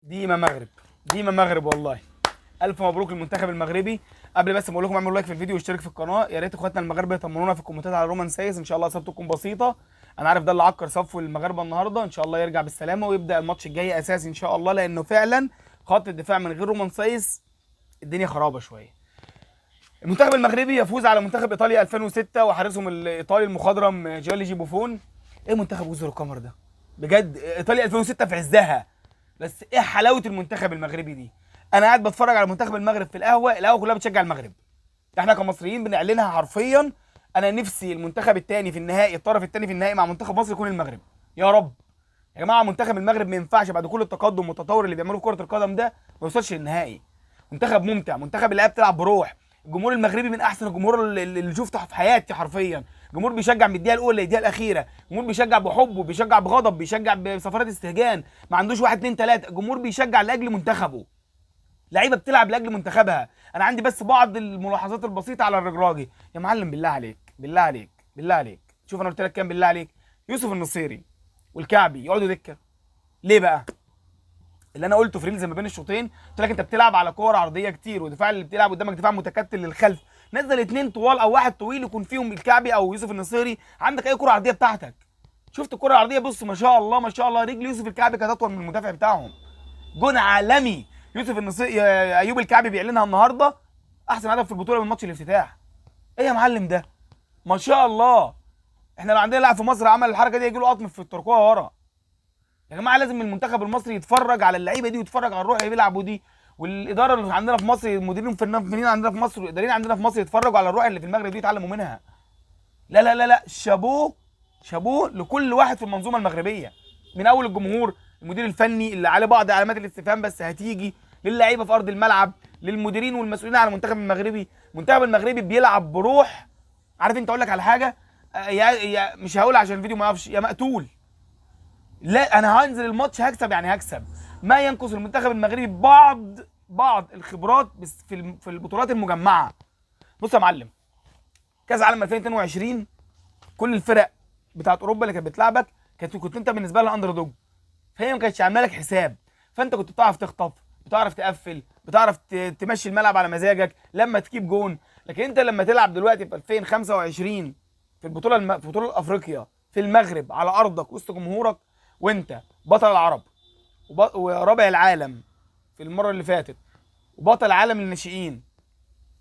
ديما مغرب، ديما مغرب والله. الف مبروك للمنتخب المغربي. قبل بس ما اقول لكم اعملوا like في الفيديو واشترك في القناة، يا ريت اخواتنا المغاربة يطمنونا في الكومنتات على رومان سايس. ان شاء الله اصابته تكون بسيطة، انا عارف ده اللي عكر صفو المغاربة النهارده. ان شاء الله يرجع بالسلامة ويبدا الماتش الجاي اساسي ان شاء الله، لانه فعلا خط الدفاع من غير رومان سايس الدنيا خرابه شوية. المنتخب المغربي يفوز على منتخب ايطاليا 2006 وحارسهم الايطالي المخضرم جيانلويجي بوفون. ايه منتخب جزر القمر ده بجد؟ ايطاليا 2006 في عزها، بس ايه حلاوة المنتخب المغربي دي. انا قاعد بتفرج على منتخب المغرب في القهوة، القهوة كلها بتشجع المغرب. احنا كمصريين بنعلنها حرفيا. انا نفسي المنتخب الثاني في النهائي، الطرف الثاني في النهائي مع منتخب مصر يكون المغرب، يا رب. يا جماعة منتخب المغرب ما ينفعش بعد كل التقدم والتطور اللي بيعملوه في كره القدم ده ما يوصلش للنهائي. منتخب ممتع، منتخب اللعيبة بتلعب بروح. الجمهور المغربي من احسن الجمهور اللي شفته في حياتي حرفيا. الجمهور بيشجع من الدقيقة الاولى للدقيقه الاخيرة، الجمهور بيشجع بحب وبيشجع بغضب، بيشجع بصفارات استهجان، ما عندوش 1 2 3. الجمهور بيشجع لاجل منتخبه، لعيبة بتلعب لاجل منتخبها. انا عندي بس بعض الملاحظات البسيطة على الرجراجي. يا معلم بالله عليك، بالله عليك، بالله عليك، شوف انا قلت لك كام بالله عليك. يوسف النصيري والكعبي يقعدوا دكه ليه بقى؟ اللي انا قلته في reels ما بين الشوطين، قلت لك انت بتلعب على كور عرضية كتير، ودفاع اللي بتلعب قدامك دفاع متكتل للخلف. نزل 2 طوال او 1 طويل يكون فيهم الكعبي او يوسف النصيري، عندك اي كره عرضية بتاعتك. شفت الكره العرضية؟ بص ما شاء الله ما شاء الله، رجل يوسف الكعبي كانت اطول من المدافع بتاعهم. جون عالمي يوسف النصيري، ايوب الكعبي بيعلنها النهارده احسن هدف في البطولة من ماتش الافتتاح. ايه يا معلم ده؟ ما شاء الله. احنا لو عندنا لاعب في مصر عمل الحركة دي يجي له قطم في التركوه ورا. يا جماعة لازم المنتخب المصري يتفرج على اللعيبة دي ويتفرج على الروح اللي بيلعبوا دي، والادارة اللي عندنا في مصر، المديرين الفنيين عندنا في مصر، والاداريين عندنا في مصر يتفرجوا على الروح اللي في المغرب دي يتعلموا منها. لا لا لا لا، شابوه شابوه لكل واحد في المنظومة المغربية، من اول الجمهور، المدير الفني اللي عليه بعض علامات الاستفهام بس هتيجي، للعيبة في ارض الملعب، للمديرين والمسؤولين على المنتخب المغربي. المنتخب المغربي بيلعب بروح. عارف انت اقول لك على حاجة، يا مش هقول عشان الفيديو ما يقفش، يا مقتول. لا انا هنزل الماتش هكسب، يعني هكسب. ما ينقص المنتخب المغربي بعض الخبرات بس في البطولات المجمعة. بص يا معلم، كاس عالم 2022 كل الفرق بتاعت اوروبا اللي كانت بتلعبك كنت انت بالنسبة لها underdog، فهي ما كانتش عامله لك حساب. فانت كنت بتعرف تخطف، بتعرف تقفل، بتعرف تمشي الملعب على مزاجك لما تجيب جون. لكن انت لما تلعب دلوقتي في 2025 في البطولة في بطوله افريقيا في المغرب على ارضك وسط جمهورك، وانت بطل العرب ورابع العالم في المرة اللي فاتت، وبطل العالم للناشئين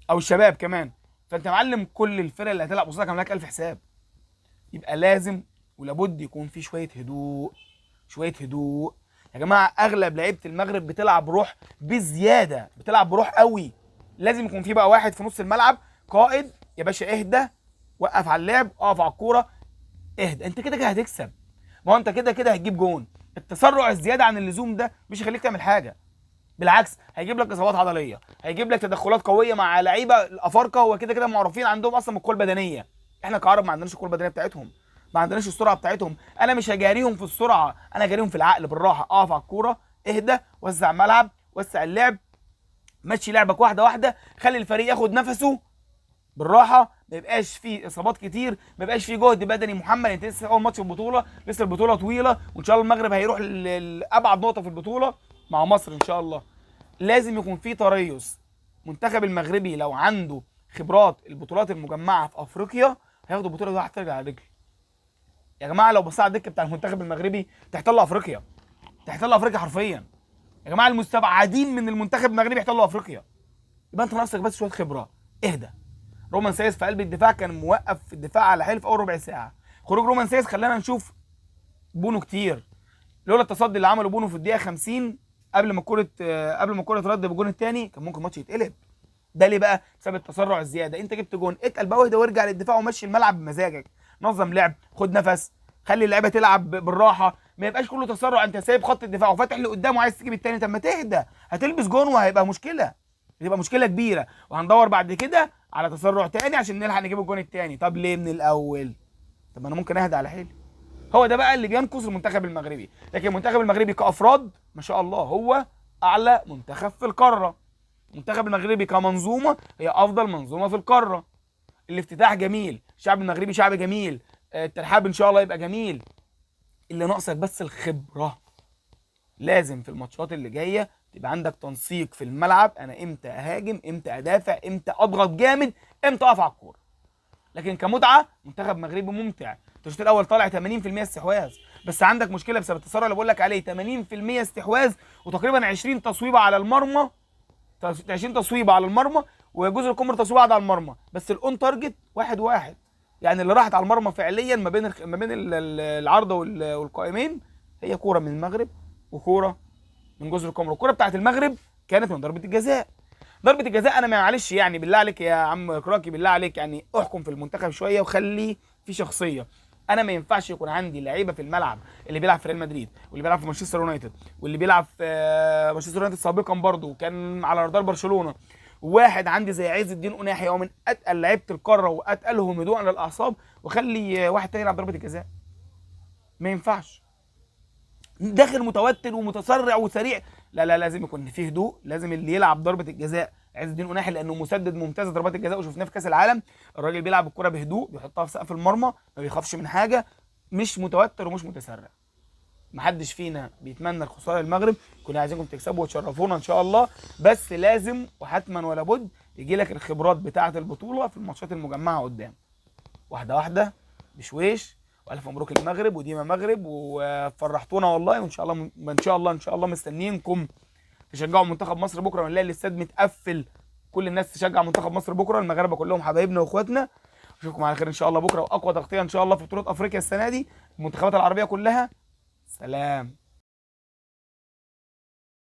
او الشباب كمان، فانت معلم كل الفرق اللي هتلعب قصادك عامله لك 1000 حساب. يبقى لازم ولابد يكون في شوية هدوء، شوية هدوء يا جماعة. اغلب لعيبة المغرب بتلعب روح بزيادة، بتلعب بروح قوي. لازم يكون في بقى واحد في نص الملعب قائد، يا باشا اهدى، وقف على اللعب، اقف على الكورة، اهدى، انت كده كده هتكسب. ما هو انت كده كده هتجيب جون. التسرع الزيادة عن اللزوم ده مش هيخليك تعمل حاجة، بالعكس هيجيب لك اصابات عضلية، هيجيب لك تدخلات قوية مع لعيبة الافارقة، هو كده كده معروفين عندهم اصلا بالقوة البدنية. احنا كعرب ما عندناش القوة البدنية بتاعتهم، ما عندناش السرعة بتاعتهم. انا مش هجاريهم في السرعة، انا هجاريهم في العقل، بالراحة، اقف على الكورة، اهدى، وزع الملعب، وسع اللعب، مشي لعبك واحدة واحدة، خلي الفريق ياخد نفسه بالراحة، ما يبقاش فيه اصابات كتير، ما يبقاش فيه جهد بدني محمل. انت لسه اول ماتش في البطولة، لسه البطولة طويلة، وان شاء الله المغرب هيروح لابعد نقطة في البطولة مع مصر ان شاء الله. لازم يكون فيه تريث. منتخب المغربي لو عنده خبرات البطولات المجمعة في افريقيا هياخدوا البطولة دي واحدة ترجع على رجل. يا جماعة لو بصيت على الدكة بتاع المنتخب المغربي تحتل افريقيا، تحتل افريقيا حرفيا. يا جماعة المستبعدين من المنتخب المغربي يحتلوا افريقيا. يبقى انت ناقصك بس شوية خبره، اهدى. رومان سايس في قلب الدفاع كان موقف في الدفاع على حيل في اول ربع ساعة. خروج رومان سايس خلانا نشوف بونو كتير، لولا التصدي اللي عمله بونو في الدقيقة 50 قبل ما الكورة ترد بالجون الثاني كان ممكن الماتش يتقلب. ده ليه بقى؟ بسبب التسرع الزيادة. انت جبت جون، اتقل بقى واهدى وارجع للدفاع ومشي الملعب بمزاجك، نظم لعب، خد نفس، خلي اللعيبة تلعب بالراحة، ما يبقاش كله تسرع. انت سايب خط الدفاع وفاتح لقدام وعايز تجيب الثاني، طب ما تهدى، هتلبس جون وهيبقى مشكلة، هتبقى مشكلة كبيرة، وهندور بعد كده على تسرع تاني عشان نلحق نجيب الجون التاني. طب ليه من الاول؟ طب انا ممكن اهدى على حيلي. هو ده بقى اللي بينقص المنتخب المغربي. لكن المنتخب المغربي كافراد ما شاء الله هو اعلى منتخب في القارة. المنتخب المغربي كمنظومة هي افضل منظومة في القارة. الافتتاح جميل، الشعب المغربي شعب جميل، الترحاب ان شاء الله يبقى جميل. اللي ناقصك بس الخبرة. لازم في الماتشات اللي جاية تبقى عندك تنسيق في الملعب، انا امتى اهاجم، امتى ادافع، امتى اضغط جامد، امتى اقف على الكورة. لكن كمتعه منتخب مغربي ممتع. الشوط الاول طالع 80% استحواذ، بس عندك مشكلة بسبب التسارع اللي بقول لك عليه، 80% استحواذ وتقريبا 20 تصويبه على المرمى، 20 تصويبه على المرمى، وجزر القمر تصويبه على المرمى، بس ال on target 1-1، يعني اللي راحت على المرمى فعليا ما بين العارضة والقائمين هي كورة من المغرب وكوره من جزر القمر. الكورة بتاعت المغرب كانت من ضربه الجزاء. ضربه الجزاء انا معلش يعني بالله عليك يا عم كراكي، بالله عليك يعني احكم في المنتخب شوية وخلي في شخصية. انا ما ينفعش يكون عندي لعيبة في الملعب اللي بيلعب في ريال مدريد واللي بيلعب في مانشستر يونايتد واللي بيلعب في مانشستر يونايتد سابقا برضه وكان على رادار برشلونة، واحد عندي زي عز الدين أوناحي هو من اتقل لعيبة القارة واتقلهم هدوءا للاعصاب، وخلي واحد تاني يلعب ضربه الجزاء. ما ينفعش، داخل متوتر ومتسرع وسريع، لا لا، لازم يكون فيه هدوء. لازم اللي يلعب ضربه الجزاء عز الدين أوناحي لانه مسدد ممتاز ضربات الجزاء وشفناه في كاس العالم، الراجل بيلعب الكره بهدوء، بيحطها في سقف المرمى، ما بيخافش من حاجة، مش متوتر ومش متسرع. محدش فينا بيتمنى الخسارة للمغرب، كنا عايزينكم تكسبوا وتشرفونا ان شاء الله، بس لازم وحتما ولا بد يجي لك الخبرات بتاعه البطولة في الماتشات المجمعة قدام، واحدة واحدة بشويش. والف مبروك المغرب وديما مغرب، وفرحتونا والله، وان شاء الله ان شاء الله ان شاء الله مستنيينكم تشجعوا منتخب مصر بكره، ونلاقي الاستاد متقفل، كل الناس تشجع منتخب مصر بكره، المغاربة كلهم حبايبنا واخواتنا. اشوفكم على خير ان شاء الله بكره، واقوى تغطيه ان شاء الله في بطوله افريقيا السنة دي المنتخبات العربية كلها. سلام.